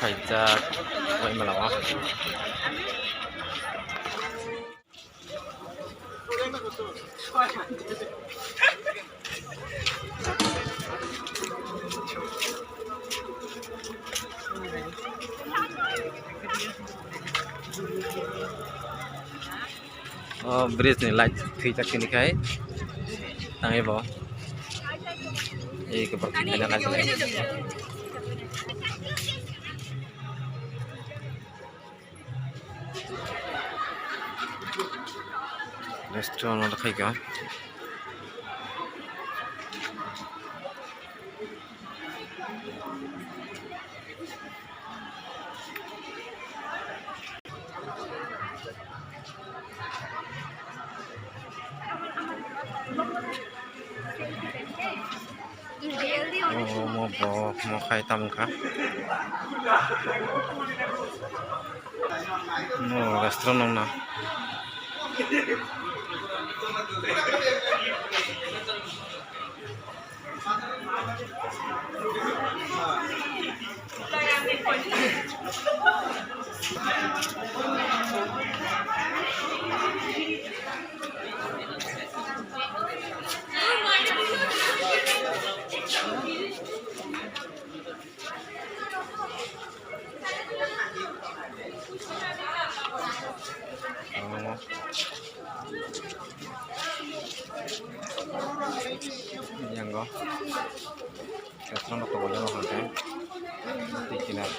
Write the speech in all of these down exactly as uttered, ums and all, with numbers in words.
Khaijak bai mala o. O bridge ni light thwijak sini khai tangwi bo. Ei khe borok thwi khaina nai. Restaurant o khaika. Omo bo omo khai tamo kha. Omo restaurant nong na. Yango. Restaurant rok tongo, jama hwnkhe twi kinar.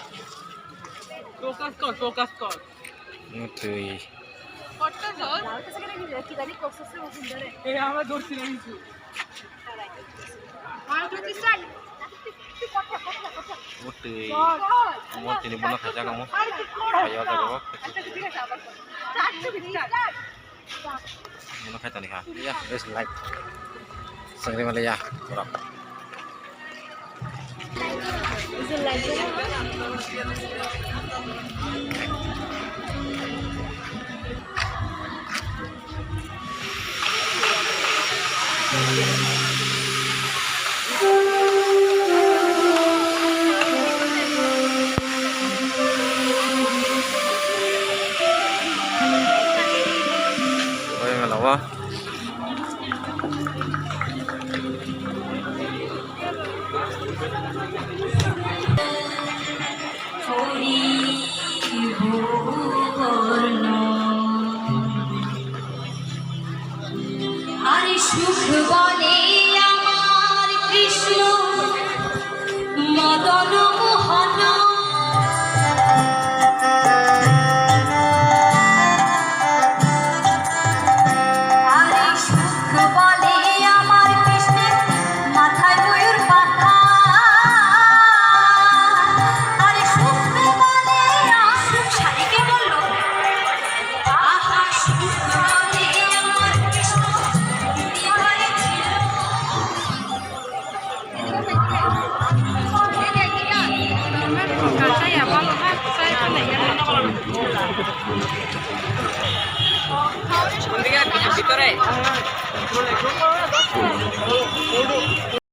Focus kor, focus kor. Twi. Ei, ama dorsi na hinsu. Twi. Omo tini bono khaijak omo. Khayo jago. Ano khaitani kha. Ya, best like. Sangri male ya, borok. Oi, mela wa. আরে সুখ বলে আমার কৃষ্ণ মদন মোহন।